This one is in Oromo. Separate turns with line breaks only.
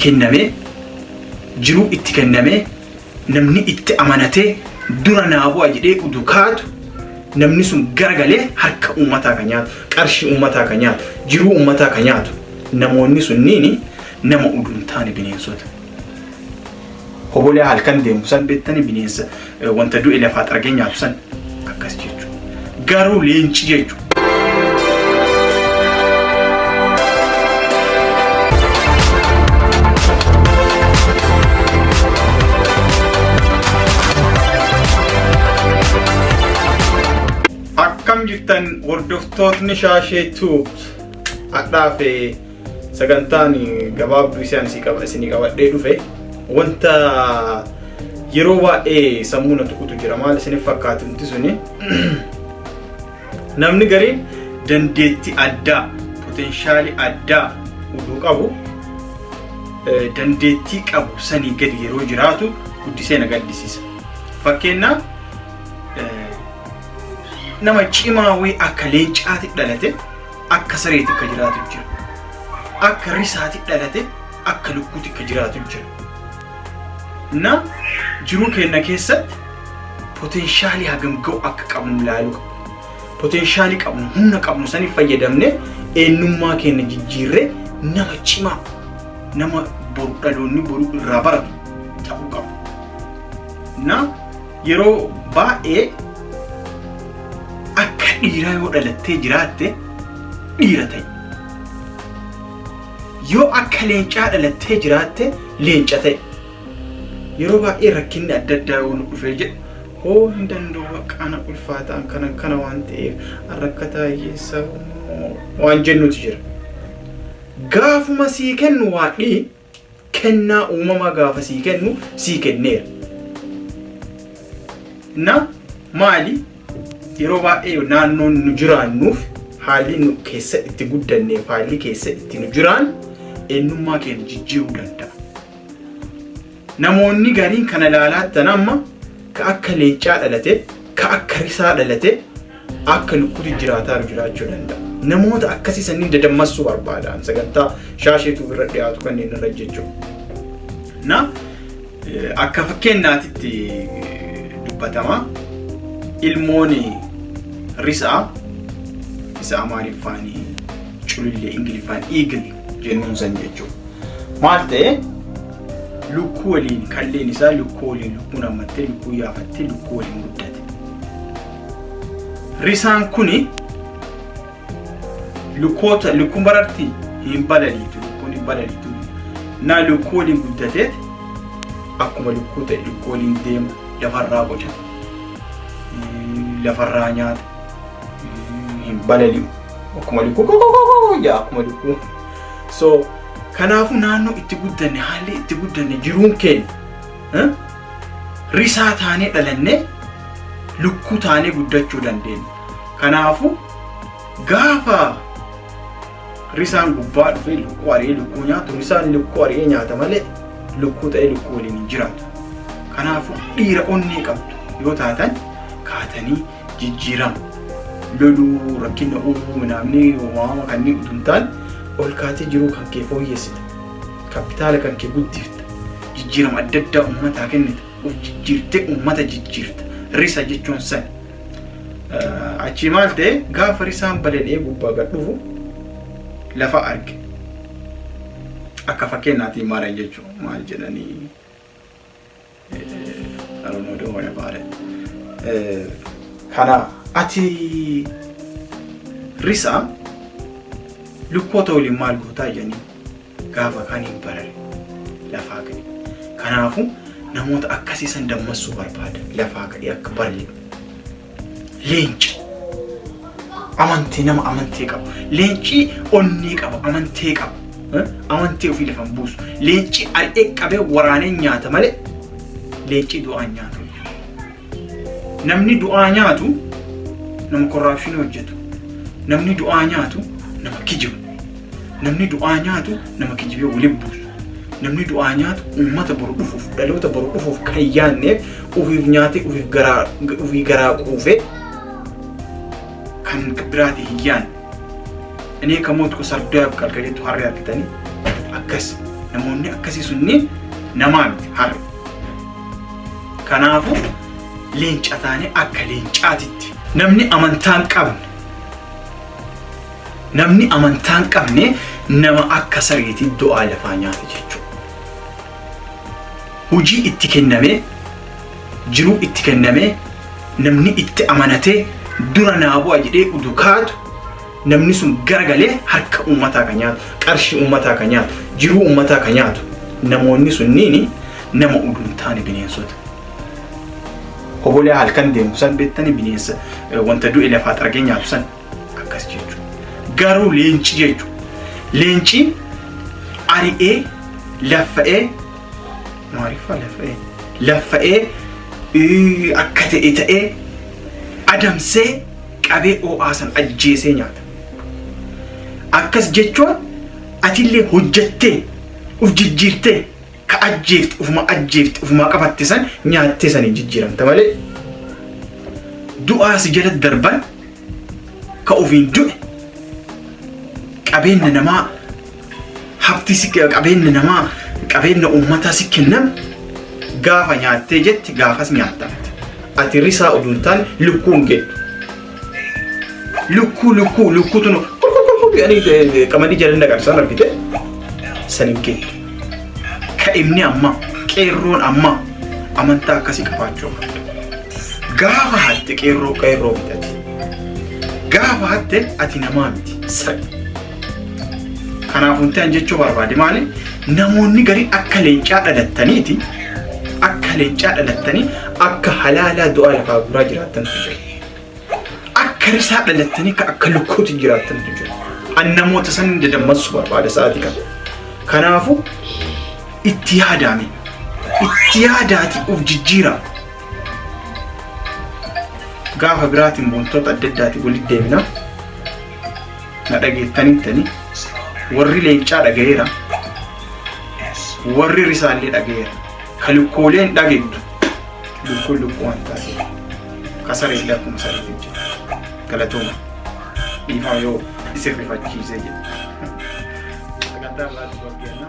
Kennamee, jiruu itti kennamee, namni itti amanatee dura naa bu'a jedhee udu kaatu namni sun garagalee harka uummataa kan nyaatu, qarshii uummataa kan nyaatu, jiruu uummataa kan nyaatu namoonni sunniin nama udu hin taane bineensota. Hobolee halkan deemu san beektanii bineensa wanta du'e lafaa xaragee nyaatu san akkas jechuudha. Garuu leenci jechuudha. Akkam jirtan hordoftootni Shaashee Tube hadhaaf sagantaan gabaabduu isaan isinii qabadhee dhufe wanta yeroo baay'ee sammuu na tuqutu jira. Maal isiniif fakkaatu wanti suni? Namni gariin dandeettii addaa, poteenshaalii addaa uduu qabu, dandeettii qabu sanii gadi yeroo jiraatu guddisee na gaddisiisa. Fakkeenyaaf, nama cimaa wayii akka leencaatti dhalate akka sareetti akka jiraatu jira. Akka risaatti dhalate akka lukkuutti akka jiraatu jira. Na jiruu keenya keessatti poteenshaalii hagam ga'u akka qabnu ilaaluu qabna. Poteenshaalii qabnu, humna qabnu saniif fayyadamne eenyummaa keenya jijjiirree nama cimaa, nama boru dhaloonni boru irraa baratu ta'uu qabna. Na yeroo baay'ee akka dhiiraa yoo dhalattee jiraatte dhiira ta'i. Yoo akka leencaa dhalattee jiraatte leenca ta'i. Yeroo baay'ee rakkinni adda addaa yoo nu dhufee jedhu, hoo hin danda'u, qaana ulfaataan kana kana waan ta'eef rakkataa hiyyeessa waan jennutu jira. Gaafuma sii kennu waadhii kennaa uumamaa gaafa sii kennu sii kenneera. Na maali, yeroo baay'ee naannoon nu jiraannuuf, haalli nu keessa itti guddanneef, haalli keessa itti nu jiraannu eenyummaa keenya jijjiiruu danda'a. Namoonni gariin kana ilaalaattan amma ka akka leencaa dhalate, ka akka risaa dhalate, akka lukkuutti jiraataa jiraachuu danda'a. Namoota akkasii sanniin dadammassuu barbaadan sagantaa Shaasheetu irra dhiyaatu kanneen irra jechuudha. Na akka fakkeenyaatitti dubbatama, ilmoon risaa isa Amaariffaan culillee, Ingiliffaan eagle jennuun san jechuudha. Maal ta'e, lukkuu waliin kalleen isaa lukkuu waliin, lukkuun hammattee, lukkuu yaafattee, lukkuu waliin guddate. Risaan kuni lukkoota, lukkuun bararti hin balaliitu, lukkuun hin balaliitu. Na lukkuu waliin guddateet akkuma lukkuu ta'e, lukkuu waliin deema, lafarraa qocata, lafarraa nyaata, hin balali'u. Akkuma lukkuu kokokokoo jaa, akkuma lukkuu. So kanaafuu naannoo itti guddanne, haalli itti guddanne, jiruun keenya, risaa taanee dhalannee lukkuu taanee guddachuu dandeenya. Kanaafuu gaafa risaan gubbaa dhufee lukkuu ari'ee lukkuu nyaatu, risaan lukkuu ari'ee nyaata malee lukkuu ta'ee lukkuu waliin hin jiraatu. Kanaafuu dhiira onnee qabdu yoo taatan kaatanii jijjiirama. Loluu, rakkina uumuu, namni waama kanneen utuu hin taane ol kaatee jiruu kan kee fooyyessita. Kapitaala kan kee guddifta. Jijjiirama adda addaa uummataa kennita. Uf jijjiirtee uummata jijjiirta. Risa jechuun sani. Achii maal ta'e, gaafa risaan balali'ee gubbaa gad dhufu lafa arge. Akka fakkeenyaatiin maal jechuun maal jedhanii, I don't know, don't worry about it. Kana ati risaa lukkoota waliin maal gootaa jedhanii gaafa kan hin barare lafaa ka'e. Kanaafuu namoota akkasii san dammassuu barbaada, lafaa ka'ee akka balali'u. Leenca amantii, nama amantee qabu. Leenci onnee qaba, amantee qaba. Amantee ofii lafa hin buusu. Leenci ari'ee qabee waraanee nyaata malee leenci du'aan nyaatu. Namni du'aa nyaatu nama corruption hojjetu. Namni du'aa nyaatu nama kijibu. Namni du'aa nyaatu nama kijibee waliin buusu. Namni du'aa nyaatu uummata boru dhufuuf, dhaloota boru dhufuuf kan yaadneef, ofiif nyaatee ofiif garaa ofii garaa quufee kan biraati hin yaadne. እኔ ከሞትኩ ሰርዶ ያብቃል kan jettu harree argitanii akkas. Namoonni akkasii sunniin namaa miti harre. Kanaafuu leenca taanee akka leencaatitti namni amantaa hin qabne namni amantaa hin qabne nama akka sareetii du'aa lafaa nyaata jechuudha. Hojii itti kennamee jiruu itti kennamee namni itti amanatee dura naa bu'a jedhee udu kaatu namni sun garagalee harka uummataa kan nyaatu, qarshii uummataa kan nyaatu, jiruu uummataa kan nyaatu namoonni sunniin nama udu hin taane bineensota. Hobolee halkan deemu san beektanii bineensa wanta du'e lafaa xaragee nyaatu san akkas jechuudha. Garuu leenci jechuudha. Leenci ari'ee laffa'ee maariffaa laffa'ee laffa'ee akka ta'e ta'ee adamsee qabee oo'aa san ajjeesee nyaata. Akkas jechuun atillee hojjettee uf jijjiirtee ka ajjeefte ufuma ajjeefte ufumaa qabatte san nyaattee saniin jijjiiramta malee du'aa si jala darban ka ofiin du'e qabeenya namaa habti si qabeenya namaa qabeenya uummataa si kennan gaafa nyaattee jette gaafas nyaattamte ati risaa oduu hin taane lukkuu hin geettu lukkuu lukkuu lukkuu tunu jedhanii qamadii jala naqan san argite san hin geettu ka'imni ammaa qeerroon ammaa amantaa akkasii qabaachuu qabdu gaafa hatte qeerroo qeerroo miti ati gaafa hatte ati namaa miti sari kanaaf wanti an jechuu barbaade maali namoonni garii akka leencaa dhalattaniiti akka leencaa dhalattanii akka halaalaa du'aa lafaa guuraa jiraattantu jira. Akka risaa dhalattanii ka akka lukkuutti jiraattantu jira. An namoota san dadammassuu barbaada sa'aatii kana. Kanaafuu itti yaadaame itti yaadaati of jijjiiraa. Gaafa biraatiin wantoota adda addaatiin walitti deemina. Na dhageettanittani warri leencaa dhagayeera. Warri risaallee dhagayeera. Ka lukkooleen dhageettu. Lukkuun lukkuu waan taateef. Ka sareellee akkuma sareetti jira. Galatooma. Dhiifama yoo isin rifachiisee jedhe. Sagantaa biraatti wal geenna.